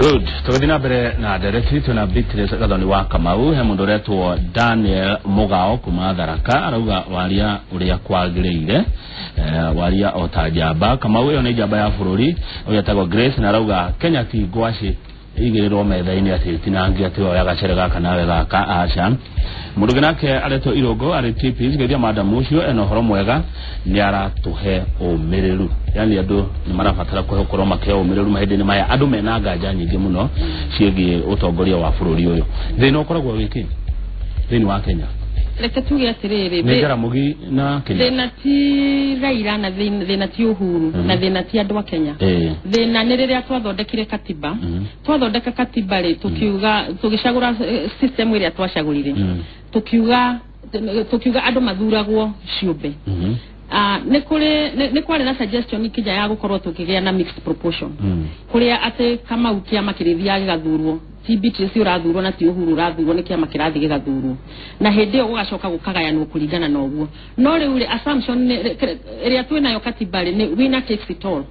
Good. Tũgĩthiĩ na mbere na ndereti twĩna Beatrice Gathoni wa Kamau. He mũndũ ũretwo Daniel Mũgao kuma Tharaka, arauga waria ũrĩa kwagĩrĩire, waria o ta njamba. Kamau ĩyo nĩ njamba ya bũrũri. Ũyũ etagwo Grace na arauga Kenya ti ngwacĩ igĩrĩrwo metha-inĩ atĩ tinangi atĩ oya gacere gaka nawe gaka, aca. Mũndũ ũngĩ nake aretwo Irũngũ arĩ TPs geithia madamu ũcio ena ũhoro mwega, nĩ aratũhe ũmĩrĩru. Yani andũ nĩ marabatara gũkorwo makĩheo ũmĩrĩru mahinda-inĩ maya, andũ mena nganja nyingĩ mũno ciĩgiĩ ũtongoria wa bũrũri ũyũ. Thĩna ũkoragwo wĩkĩ thĩinĩ wa Kenya? Reke tuge atĩrĩrĩ, nĩ Jaramogi na Kenya. Thĩna ti Raila na thĩna ti Uhuru na thĩna ti andũ a Kenya. Thĩna nĩ rĩrĩa twathondekire katiba. Twathondeka katiba rĩ, tukiuga tũgĩcagũra system ĩrĩa twacagũrire, tukiuga andũ mathuragwo ciũmbe. Nĩ kũrĩ nĩ kwarĩ na suggestion kinya ya gũkorwo tũkĩgĩa na mixed proportion, kũrĩa atĩ Kamau kĩama kĩrĩthiaga gĩgathurwo, ti Beatrice ũrathurwo na ti Uhuru ũrathurwo, nĩ kĩama kĩrathiĩ gĩgathurwo, na hĩndĩ ĩyo gũgacoka gũkagayanwo kũringana na ũguo. No rĩu rĩ, assumption ĩrĩa twĩnayo katiba rĩ, nĩ winner takes it all,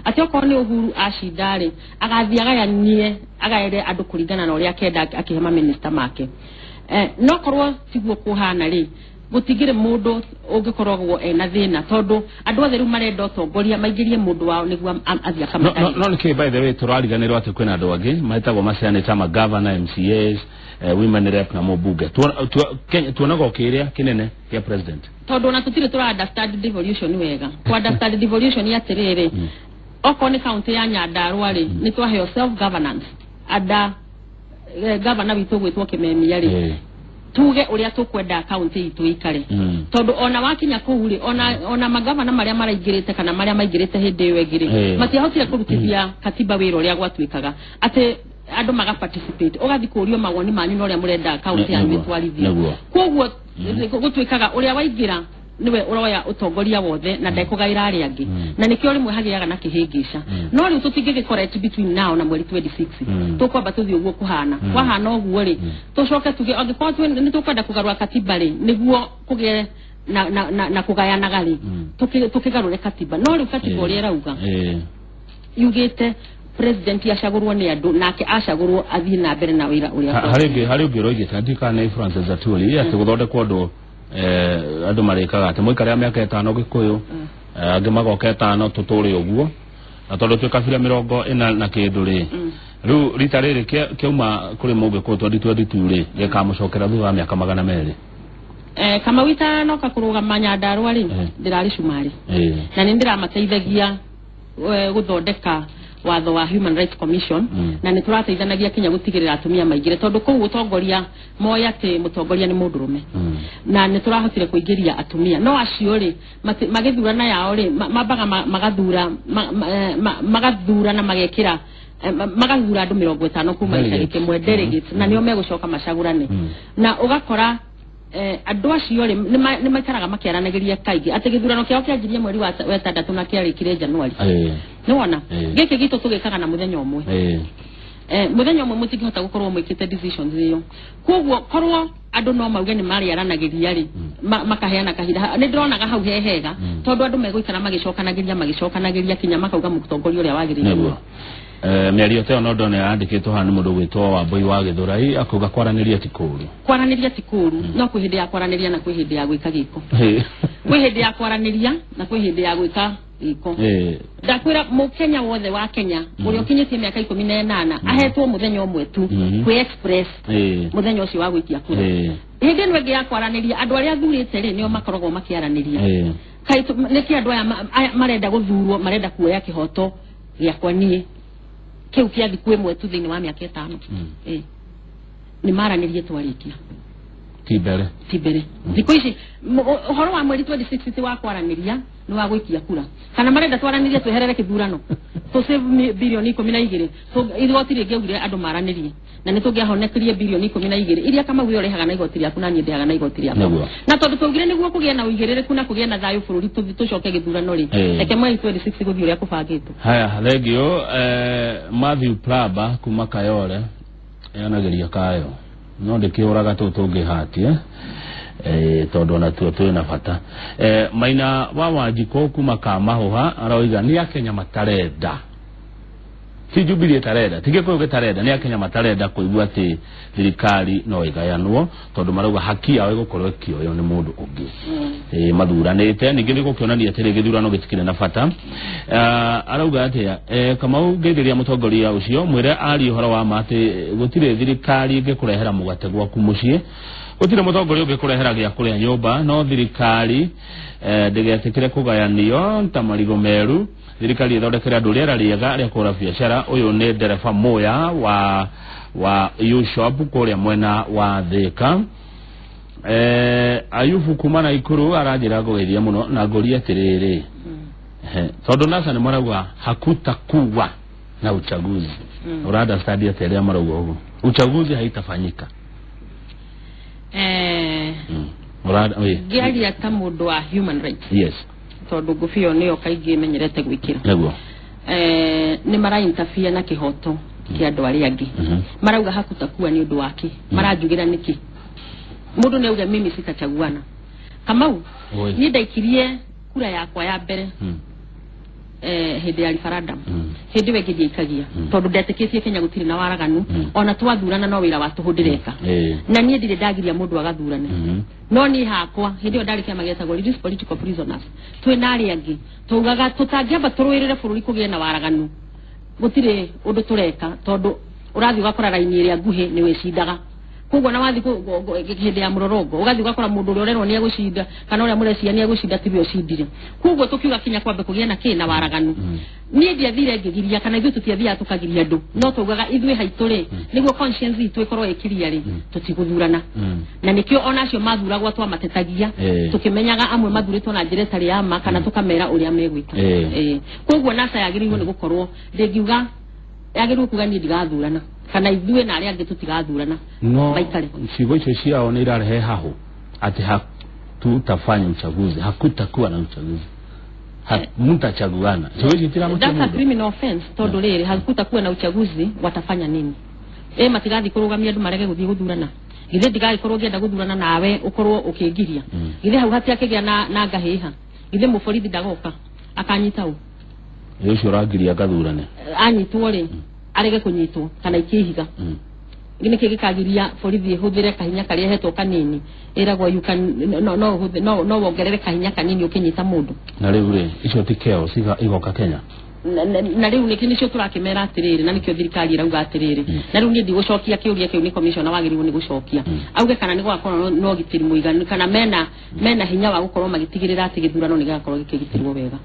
atĩ okorwo nĩ Uhuru acinda rĩ, agathiĩ agayanie agaere andũ kũringana na ũrĩa akenda akĩhe maminista make. No korwo tiguo kũhana rĩ, gũtingĩrĩ mũndũ ũngĩkoragwo ena thĩna, tondũ andũ othe rĩu marenda ũtongoria maingĩrie mũndũ wao nĩguo athiĩ akamatahie. No nĩkĩ, by the way, tũrariganĩrwo atĩ kwĩna andũ angĩ metagwo maseneta, magavana, MCAs, women rep na mũmbunge? Kenya tuonaga o kĩrĩa kĩnene kĩa president. Tondũ ona tũtirĩ tũra understand devolution wega. Ku understand devolution nĩ atĩrĩrĩ, okorwo nĩ kaunti ya Nyandarua rĩ, nĩ twaheo self governance ada gavana witũ gwĩtwo Kimemia rĩ, tuge ũrĩa tũkwenda kaunti itũ ikare, tondũ ona wakinya kũu rĩ, ona magavana marĩa maraingĩrĩte kana marĩa maingĩrĩte hĩndĩ ĩyo ĩngĩ rĩ, matiahotire kũrutithia katiba wĩra ũrĩa gwatuĩkaga atĩ andũ maga participate, ũgathiĩ kũrio mawoni manyu na ũrĩa mũrenda kaunti yanyu ĩtwarithio. Koguo gũtuĩkaga ũrĩa waingĩra niwe ũroya ũtongoria wothe na ndekũgaĩra arĩa angĩ, na nĩkĩo rĩmwe hagĩaga na kĩhĩngĩca. No rĩu tũtingĩgĩ between now na mweri 26. Tũkwamba tũthiĩ ũguo kũhana, kwahana ũguo rĩ, tũcoke tuge angĩkorwo nĩ tũkwenda kũgarũra katiba rĩ, nĩguo kũgĩe na kũgayanaga rĩ, tũkĩgarũre katiba. No rĩu katiba ũrĩa ĩrauga, yugĩte president acagũrwo nĩ andũ, nake acagũrwo athiĩ na mbere na wĩra ũrĩa Harĩ ũngĩ, harĩ ũngĩ ũroigĩte, ndikana nĩ Francis Atwoli, atĩ gũthondekwo ũndũ andũ marĩkaga atĩ mũikarĩa mĩaka 5 Gĩkũyũ, angĩ magoka 5, tũtũre ũguo, na tondũ twĩ kabira 40 na kĩndũ rĩ, rĩu rita rĩrĩ kĩauma kũrĩ mũgĩkũyũ 2022 rĩ, gĩkamũcokera thutha wa mĩaka 200. Kamau itanoka kũrũgama Nyandarua rĩ, ndĩrarĩ cumarĩ na nĩ ndĩramateithagia gũthondeka watho wa Human Rights Commission, na nĩ tũrateithanagia kinya gũtigĩrĩra atumia maingĩre, tondũ kũu ũtongoria moĩ atĩ mũtongoria nĩ mũndũrũme, na nĩ tũrahotire kũingĩria atumia. No acio rĩ, magĩthurana yao rĩ, mambaga magathura magathura na magekĩra magathura andũ 50 kuma gĩcagi Delegates. kĩmwe, delegates, na nĩo megũcoka macagũrane. Na ũgakora andũ acio rĩ, nĩ maikaraga makĩaranagĩria kaingĩ atĩ gĩthurano kĩao kĩanjirie mweri wa 6 na kĩarĩkire Januari. Nĩwona? Gĩkĩ gitũ tũgĩkaga na mũthenya ũmwe. Mũthenya ũmwe mũtingĩhota gũkorwo mwĩkĩte decisions ĩyo. Koguo korwo andũ no mauge nĩ marĩaranagĩria rĩ, makaheana kahinda, nĩ ndĩronaga hau he hega, tondũ andũ megũikara magĩcokanagĩria magĩcokanagĩria kinya makauga mũtongoria ũrĩa wagĩrĩire. Nĩguo. Mĩario ta ĩyo no ndone yandĩkĩtwo haha nĩ mũndũ gwĩtwo Wambui wa Gĩthũrai, akauga kwaranĩria ti kũũru. Kwaranĩria ti kũũru, no kwĩ hĩndĩ ya kwaranĩria na kwĩ hĩndĩ ya gwĩka gĩko. Kwĩ hĩndĩ ya kwaranĩria na kwĩ hĩndĩ ya gwĩka gĩko. Ndakwĩra mũkenya wothe wa Kenya ũrĩa ũkinyĩtie mĩaka 18 ahetwo mũthenya ũmwe tu kwĩ express, mũthenya ũcio wa gwĩtia kura. Hĩndĩ ĩno ĩngĩ ya kwaranĩria, andũ arĩa thurĩte rĩ, nĩo makoragwo makĩaranĩria. Kaĩ nĩkĩ andũ aya marenda gũthurwo marenda kuoya kĩhoto gĩakwa niĩ kĩu kĩa thikũ ĩmwe tu thĩinĩ wa mĩaka 5? Nĩ maranĩrie twarĩkia. Ti mbere. Ti mbere. Thikũ ici ũhoro wa mweri 26 ti wa kwaranĩria, nĩ wa gũikia kura. Kana marenda twaranĩrie tweherere kĩthurano tũ save birioni 12? Igoti rĩngĩaugire andũ maranĩrie na nĩ tũngĩahonekirie birioni 12 iria Kamau we ũrĩhaga na igoti rĩaku na niĩ ndĩhaga na igoti rĩakwa. Na tondũ twaugire nĩguo kũgĩe na ũigĩrĩrĩku na kũgĩe na thayũ bũrũri, tũcoke gĩthurano rĩ, reke mweri 26 gũthiĩ ũrĩa kũbangĩtwo. Haya, thengio. Matthew Plaba kuma Kayole yanageria kayo no ndĩkĩũraga tũ tũngĩhatie, tondũ onatuo twĩna bata. Maina wa Wanjikũ kuma Kamahũha aroiga nĩ Akenya matarenda. Ti Jubilee ĩtarenda, ti Gĩkũyũ gĩtarenda, nĩ Akenya matarenda kũigua atĩ thirikari no ĩgayanwo tondũ marauga haki yao ĩgũkorwo ĩkĩoywo nĩ mũndũ ũngĩ. Mathuranĩte ningĩ nĩ gũkĩonania atĩrĩ gĩthurano gĩtikĩrĩ na bata. Arauga atĩa Kamau ngeithĩria mũtongoria ũcio mwĩre arie ũhoro wa ma atĩ gũtirĩ thirikari ĩngĩkũrehera mũgate gwaku mũciĩ, gũtirĩ mũtongoria ũngĩkũrehera gĩa kũrĩa nyũmba, no thirikari ndĩgetĩkĩre kũgayanio ta marigũ meru. Thirikari ĩthondekere andũ rĩera rĩega rĩa kũhũra biacara. Ũyũ nĩ ndereba Muya wa U-Shop kũrĩa mwena wa Thika. Ayubu kuma Naikuru aranjĩra ngũgeithia mũno na ngũrie atĩrĩrĩ, tondũ NASA nĩ marauga hakutakuwa na uchaguzi. Ura understand atĩa rĩrĩa marauga ũguo? Uchaguzi haitafanyika. Ngĩaria ta mũndũ wa human rights. Yes. Tondũ ngũbia nĩyo kaingĩ menyerete gwĩkĩra. Nĩguo. Nĩ mara interfere na kĩhoto kĩa andũ arĩa angĩ. Marauga hakutakuwa nĩ ũndũ wake. Maranjugĩra nĩkĩ? Mũndũ nĩ auge mimi sitachaguana. Kamau, niĩ ndaikirie kura yakwa ya mbere hĩndĩ ya referendum. Hĩndĩ ĩyo ĩngĩ ndiaikagia tondũ ndetĩkĩtie Kenya gũtirĩ na waraganu, ona twathurana no wĩra wa tũhũ ndĩreka. Na niĩ ndirĩ ndagiria mũndũ agathurane. No niĩ hakwa hĩndĩ ĩyo ndarĩ kĩama gĩetagwo Release Political Prisoners, twĩ na arĩa angĩ tugaga tũtangĩamba tũrũĩrĩre bũrũri kũgĩe na waraganu gũtirĩ ũndũ tũreka, tondũ ũrathiĩ ũgakora raini ĩrĩa nguhĩ nĩ wĩcindaga. Koguo na wathi hĩndĩ ya mũrorong'o ũgathiĩ ũgakora mũndũ ũrĩa ũrerwo nĩ egũcinda kana ũrĩa mũrecia nĩ egũcinda tiwe ũcindire. Koguo tũkiuga kinya kwambe kũgĩe na kĩ na waraganu. Niĩ ndiathire ngĩgiria kana ithuĩ tũtiathiaga tũkagiria andũ, no taugaga ithuĩ haitũ rĩ nĩguo conscience itũ ĩkorwo ĩkiria rĩ tũtigũthurana. Na nĩkĩo ona acio mathuragwo twamatetagia tũkĩmenyaga amwe mathurĩtwo na njĩra ĩtarĩ ya ma kana tũkamera ũrĩa megwĩka. Koguo NASA yagĩrĩirwo nĩ gũkorwo ndĩngiuga yagĩrĩirwo kuga niĩ ndigathurana kana ithuĩ na arĩa angĩ tũtigathurana. No ciugo icio ciao nĩ irarehe hahũ atĩ hatutafanya uchaguzi, hakutakuwa na uchaguzi, mtachaguana. That's a criminal offense tondũ rĩrĩ hakutakuwa na uchaguzi watafanya nini? Matigathi kũrũgamia andũ marege gũthiĩ gũthurana. Githĩ ndigagĩkorwo ngĩenda gũthurana nawe ũkorwo ũkĩngiria. Githĩ hau hatiakĩgĩa na ngahĩha. Githĩ mũborithi ndagoka akanyita ũ? Ũcio ũrangiria ngathurane. Anyitwo rĩ arege kũnyitwo kana ikĩhiga. Nĩkĩ gĩkagiria borithi ĩhũthĩre kahinya karĩa ĩhetwo kanini? Ĩragwo you can no wongerere kahinya kanini ũkĩnyita mũndũ. Na rĩu rĩ icio ti chaos igoka Kenya. Na rĩu nĩkĩ nĩcio tũrakĩmera atĩrĩrĩ, na nĩkĩo thirikari ĩrauga atĩrĩrĩ. Na rĩu niĩ ndigũcokia kĩũria kĩu, nĩ commissioner wagĩrĩirwo nĩ gũcokia. Auge kana nĩ gũgakorwo na ũgitĩri mũiganu kana mena hinya wa gũkorwo magĩtigĩrĩra atĩ gĩthurano nĩ gĩgakorwo gĩkĩgitĩrwo wega.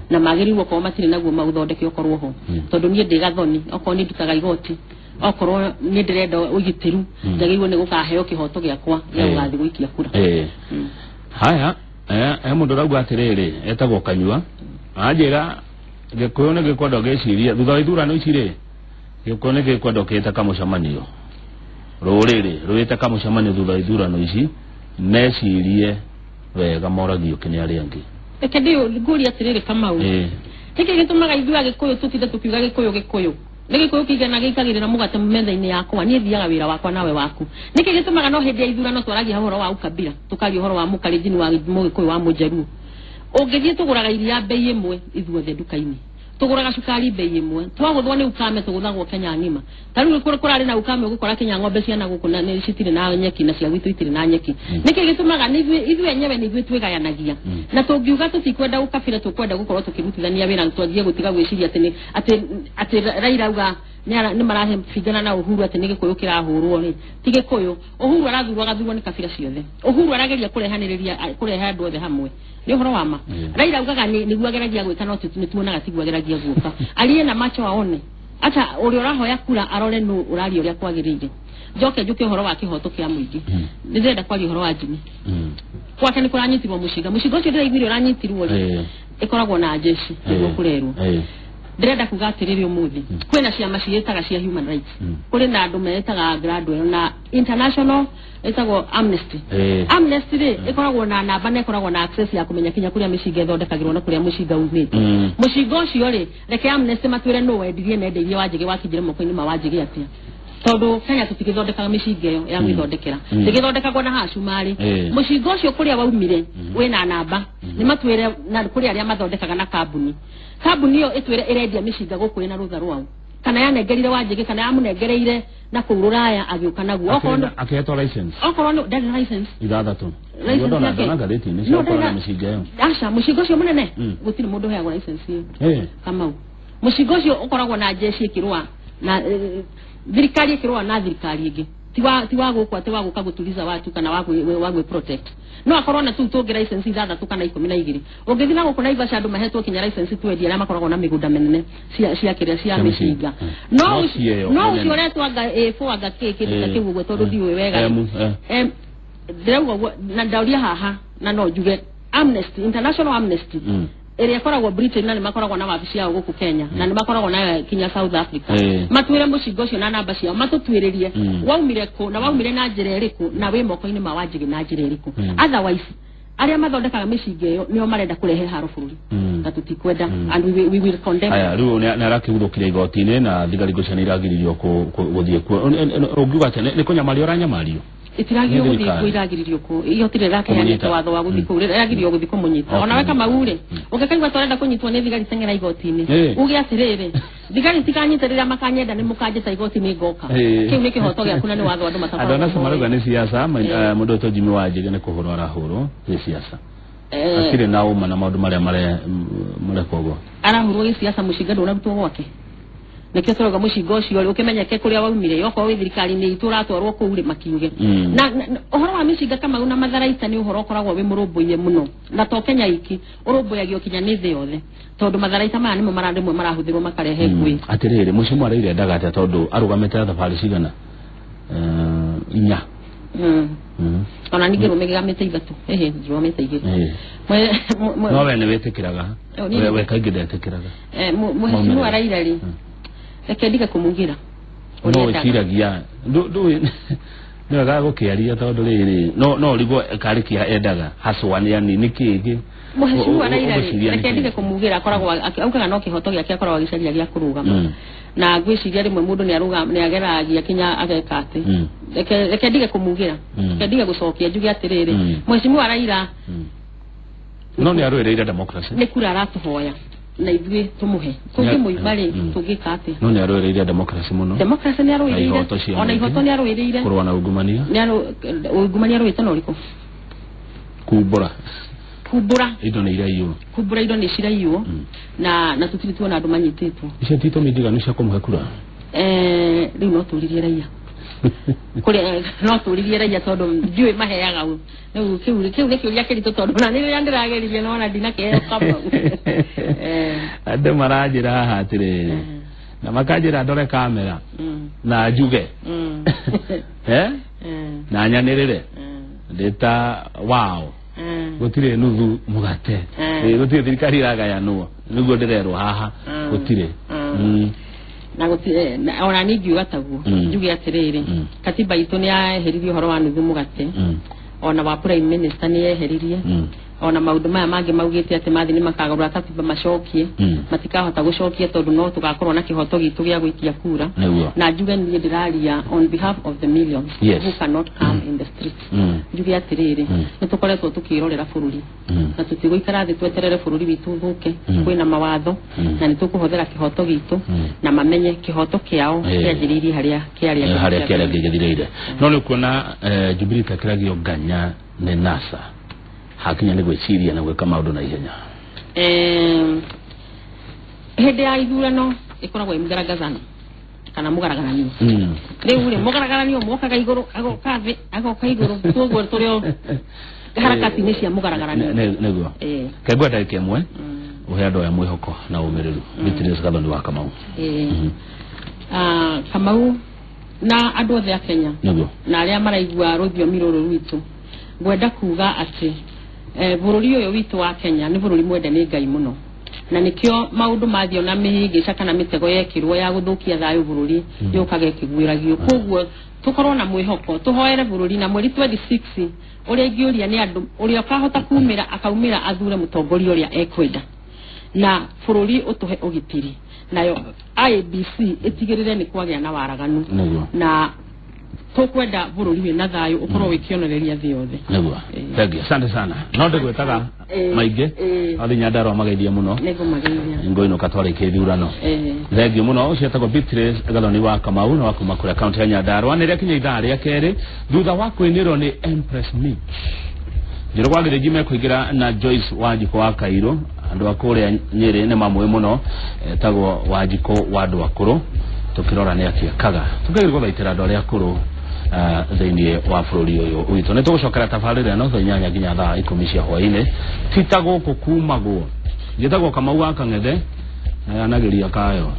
Na magĩrĩirwo gũkorwo matirĩ naguo maũthondeke ũkorwo ho. Tondũ niĩ ndĩ gathoni, okorwo nĩ ndutaga igoti, okorwo nĩ ndĩrenda ũgitĩru, njagĩrĩirwo nĩ gũkaheo kĩhoto gĩakwa gĩa gũgathiĩ gũikia kura. Haya, he mũndũ ũrauga atĩrĩrĩ etagwo Kanyua, anjĩra Gĩkũyũ nĩ gĩkwenda gĩcirie thutha wa ithurano ici rĩ, Gĩkũyũ nĩ gĩkwenda kĩte kamũcemanio, rũrĩrĩ rwĩte kamũcemanio thutha wa ithurano ici mecirie wega moragio kĩ nĩ arĩa angĩ. Reke ngũrie atĩrĩrĩ Kamau, nĩkĩ gĩtũmaga ithuĩ Agĩkũyũ tũtinde tũkiuga Gĩkũyũ Gĩkũyũ? Nĩ Gĩkũyũ kĩigana gĩikagĩrĩra mũgate metha-inĩ yakwa, niĩ thiaga wĩra wakwa nawe waku. Nĩkĩ gĩtũmaga no hĩndĩ ya ithurano twaragia ũhoro wa ukabira, tũkaria ũhoro wa mũkalenjin, wa mũgĩkũyũ, wa mũjaruo? Ũngĩthiĩ tũgũraga iria bei ĩmwe ithuothe nduka-inĩ, tũgũraga cukari bei ĩmwe, twagũthwo nĩ ukame tũgũthagwo Kenya ng'ima. Ta rĩu kũrarĩ na ukame ũgũkora Kenya ng'ombe ciana gũkũ na citirĩ na nyeki na cia gwitũ itirĩ na nyeki. Nĩkĩ gĩtũmaga ithuĩ enyewe nĩ ithuĩ twĩgayanagia? Na tũngiuga tũtikwenda ũkabira, tũkwenda gũkorwo tũkĩrutithania wĩra, twanjie gũtiga gwĩciria atĩ Raila auga nĩ marabingana na Uhuru atĩ nĩ Gĩkũyũ kĩrahũrwo rĩ. Ti Gĩkũyũ, Uhuru arathurwo agathurwo nĩ kabira ciothe. Uhuru arageria kũrehanĩrĩria kũrehe andũ othe hamwe. Nĩ ũhoro wa ma. Raila augaga nĩguo ageragia gwĩka, no nĩ tuonaga tiguo ageragia gwĩka. Arie na macho aone. Acha ũrĩa ũrahoya kura arore nũ ũraria ũrĩa kwagĩrĩire. Njoke njuke ũhoro wa kĩhoto kĩa mũingĩ. Nĩ ndĩrenda kwaria ũhoro wa Jimmy. Gwake nĩ kũranyitirwo mũcinga. Mũcinga ũcio ndĩraiguire ũranyitirwo rĩ, ĩkoragwo na jeshi nĩguo kũrerwo. Ndĩrenda kuga atĩrĩrĩ ũmũthĩ kwĩna ciama ciĩtaga cia human rights, kũrĩ na andũ metaga Gladwell na international ĩtagwo Amnesty. Amnesty rĩ ĩkoragwo na namba na ĩkoragwo na access ya kũmenya kinya kũrĩa mĩcinga ĩthondekagĩrwo na kũrĩa mũcinga umĩte. Mũcinga ũcio rĩ, reke Amnesty matwĩre nũ wendirie na endeirie Wanjĩgĩ wakinyire moko-inĩ ma Wanjĩgĩ atĩa. Tondũ Kenya tũtigĩthondekaga mĩcinga ĩyo ya gwĩthondekera, ndĩgĩthondekagwo na haha cumarĩ. Mũcinga ũcio kũrĩa waumire wĩna namba, nĩ matwĩre na kũrĩ arĩa mathondekaga na kambuni. Kambuni ĩyo ĩtwĩre ĩrendia mĩcinga gũkũ ĩna rũtha rwao. Kana yanengerire Wanjigi kana yamunengereire na kũu Rũraya agĩũka naguo. Okorwo akĩhetwo license. Okorwo nĩ ndarĩ na license. Ithathatũ. Ndona ngathĩti-inĩ cia gũkorwo na mĩcinga ĩyo. Aca, mũcinga ũcio mũnene gũtirĩ mũndũ ũheagwo license ĩyo. Kamau. Mũcinga ũcio ũkoragwo na jeshi ĩkĩrũa na thirikari ĩkĩrũa na thirikari ĩngĩ. Ti wa gũkũ atĩ wa gũka gũtuliza watu kana wa gwĩ protect. No akorwo na tu tũngĩ license 6 kana 12. Ũngĩthiĩ na gũkũ Naivasha andũ mahetwo kinya license 20 arĩa makoragwo na mĩgũnda mĩnene cia kĩrĩa cia mĩcinga. No ũcio ũretwo anga A4 anga K kĩndũ ta kĩu ũguo tondũ ndiũĩ wega. Ndĩrauga ũguo na ndauria haha na no njuge Amnesty International Amnesty ĩrĩa ĩkoragwo Britain na nĩ makoragwo na wabici yao gũkũ Kenya na nĩ makoragwo nayo kinya South Africa. Matuĩre mũcinga ũcio na namba ciao matũtuĩrĩrie waumire kũ na waumire na njĩra ĩrĩkũ na wĩ moko-inĩ ma Wanjigi na njĩra ĩrĩkũ. Otherwise arĩa mathondekaga mĩcinga ĩyo nĩo marenda kũrehe haro bũrũri na tũtikwenda, and we will condemn. Aya rĩu nĩ arakĩguthũkire igoti-inĩ na thigari ngũcia nĩ iragiririo gũthiĩ kuo. Ũngiuga atĩa nĩ kũnyamario ũranyamario? Itiragirio gũthiĩ kuo, iragiririo kuo. Igoti rĩrakĩheanĩte watho wa gũthiĩ kũu, rĩragiririo gũthiĩ kũmũnyita. Ona we Kamau rĩ, ũngĩkaigua tũrenda kũnyitwo nĩ thigari teng'era igoti-inĩ. Uge atĩrĩrĩ, thigari itikanyite rĩrĩa makanyenda nĩ mũkanjĩta igoti-inĩ ngoka. Kĩu nĩ kĩhoto gĩaku na nĩ watho andũ matakoragwo. Andũ acio marauga nĩ siasa, mũndũ ũyũ Jimmy Wanjigi nĩ kũhũrwo arahũrwo nĩ siasa. Akĩrĩ na ũma na maũndũ marĩa marekwo ũguo. Arahũrwo gĩsiasa, mũcinga ndũnarutwo gwake. Nĩkĩo tũrauga mũcinga ũcio rĩ ũkĩmenyeke kũrĩa waumire, okorwo wĩ thirikari-inĩ itũ ũratwarwo kũu rĩ makiuge. Na ũhoro wa mĩcinga Kamau na matharaita nĩ ũhoro ũkoragwo wĩ mũrũmbũiye mũno, na to Kenya iki, ũrũmbũyagio kinya nĩ thĩ yothe, tondũ matharaita maya nĩmo rĩmwe marahũthĩrwo makarehe ngũĩ. Atĩrĩrĩ, mũcimo Raila endaga atĩa tondũ arũgamĩte thabarĩ cigana? 4. Ona ningĩ rũmĩgamĩte 3. Ĩhĩ, ndũramĩte 2. No we nĩ wĩtĩkĩraga. We kaingĩ ndetĩkĩraga. Mũheshimiwa Raila rĩ, reke ndige kũmugĩra. No wĩciragia ndũĩ nĩ wega gũkĩaria tondũ rĩrĩ no ũrigwo karĩ kĩa endaga haswa nĩ ani nĩ kĩĩ gĩ. Mũheshimiwa Raila rĩ, reke ndige kũmugĩra, akoragwo augaga no kĩhoto gĩake akoragwo agĩcaria gĩa kũrũgama. Na ngwĩciria rĩmwe mũndũ nĩ ageragia kinya ageka atĩ. Reke ndige kũmugĩra, reke ndige gũcokia njuge atĩrĩrĩ, Mũheshimiwa Raila no nĩ arũĩrĩire democracy. Nĩ kura aratũhoya na ithuĩ tũmũhe. Tũngĩmũiba rĩ, tũngĩka atĩa? No nĩ arũĩrĩire democracy mũno. Democracy nĩ arũĩrĩire. Ona ihoto nĩ arũĩrĩire. Kũrũa na ungumania. Ungumania arũĩte na ũrĩkũ? Kumbũra. Kumbũra. Indo nĩ iraiywo. Kumbũra indo nĩ ciraiywo na tũtirĩ tuona andũ manyitĩtwo. Icio ti itũmi njiganu cia kũmũhe kura? Rĩu no tũririe raia. Kũrĩa no tũririe raia tondũ ndiũĩ maheaga ũ. Rĩu kĩu nĩ kĩũria kĩritũ tondũ na rĩrĩa ndĩrageririe nona ndinakĩheo Kamau. Andũ maranjĩra haha atĩrĩrĩ, na makanjĩra ndore kamera na njuge na nyanĩrĩre ndĩ ta wao gũtirĩ nuthu mũgate, gũtirĩ thirikari ĩragayanwo, nĩguo ndĩrerwo haha gũtirĩ. Na gũtirĩ ona niĩ ngiuga taguo njuge atĩrĩrĩ, katiba itũ nĩ yaheririe ũhoro wa nuthu mũgate, ona wa prime minister nĩ yeheririe, ona maũndũ maya mangĩ maugĩte atĩ mathi nĩ makagũra katiba macokie, matikahota gũcokia tondũ no tũgakorwo na kĩhoto gitũ gĩa gũikia kura. Na njuge niĩ ndĩraria on behalf of the millions who cannot come in the streets. Njuge atĩrĩrĩ, nĩ tũkoretwo tũkĩrorera bũrũri na tũtigũikara thĩ tweterere bũrũri witũ ũthũke. Kwĩna mawatho na nĩ tũkũhũthĩra kĩhoto gitũ na mamenye kĩhoto kĩao kĩanjĩrĩirie harĩa kĩarĩ gĩthirĩire. No nĩ ũkuona Jubilee takĩragio nganya nĩ NASA hakinya nĩ gwĩciria na gwĩka maũndũ na ihenya. Hĩndĩ ya ithurano ĩkoragwo ĩ mũgaragazano kana mũgaragaranio. Rĩu rĩ mũgaragaranio mokaga igũrũ agoka thĩ agoka igũrũ, koguo tũrĩ o harakati-inĩ cia mũgaragaranio. Nĩguo kengwa ndagĩka ĩmwe ũhe andũ aya mwĩhoko na ũmĩrĩru. Beatrice Gathoni wa Kamau. Kamau na andũ othe a Kenya na arĩa maraigua rũthiomi rũrũ rwitũ, ngwenda kuga atĩ bũrũri ũyũ witũ wa Kenya nĩ bũrũri mwende nĩ Ngai mũno, na nĩkĩo maũndũ mathio na mĩhĩngĩca kana mĩtego yekĩrwo ya gũthũkia thayũ bũrũri yũkaga ĩkĩguĩragio. Koguo tũkorwo na mwĩhoko, tũhoere bũrũri, na mweri 26 ũrĩa ingĩũria nĩ andũ ũrĩa ũkahota kumĩra akaumĩra athure mũtongoria ũrĩa ekwenda, na bũrũri ũtũhe ũgitĩri, nayo IEBC ĩtigĩrĩre nĩ kwagĩa na waraganu na Tũkwenda bũrũri wĩna thayũ ũkorwo wĩ kĩonereria thĩ yothe. Nĩguo. Thank you, asante sana. No ndĩgwĩtaga maingĩ. Athi Nyandarua mageithie mũno. Nĩngũmageithia. Ngũinũka twarĩkia ithurano. Thengiũ mũno. Ũcio etagwo Beatrice Gathoni wa Kamau na wa kuma kũrĩa kaunti ya Nyandarua. Nĩ rĩakinya ithaa rĩa kerĩ thutha wa kwĩnĩrwo nĩ Empress Mitch. Njĩrũ gwa Gĩthĩnji mekũingĩra na Joyce Wanjikũ wa Kairũ. Andũ a kũrĩa Nyĩrĩ nĩ mamũĩ mũno, etagwo Wanjikũ wa andũ akũrũ. Tũkĩrora nĩ akĩakaga tũkĩgeria gũthaitĩra andũ arĩa akũrũ thĩinĩ wa bũrũri ũyũ witũ. Nĩ tũgũcokera tabarĩra ĩno thaa 8 nginya thaa 10 cia hwaĩ-inĩ. Ti ta gũkũ kumagwo. Njĩtagwo Kamau wa Kang'ethe, anagĩria kayo.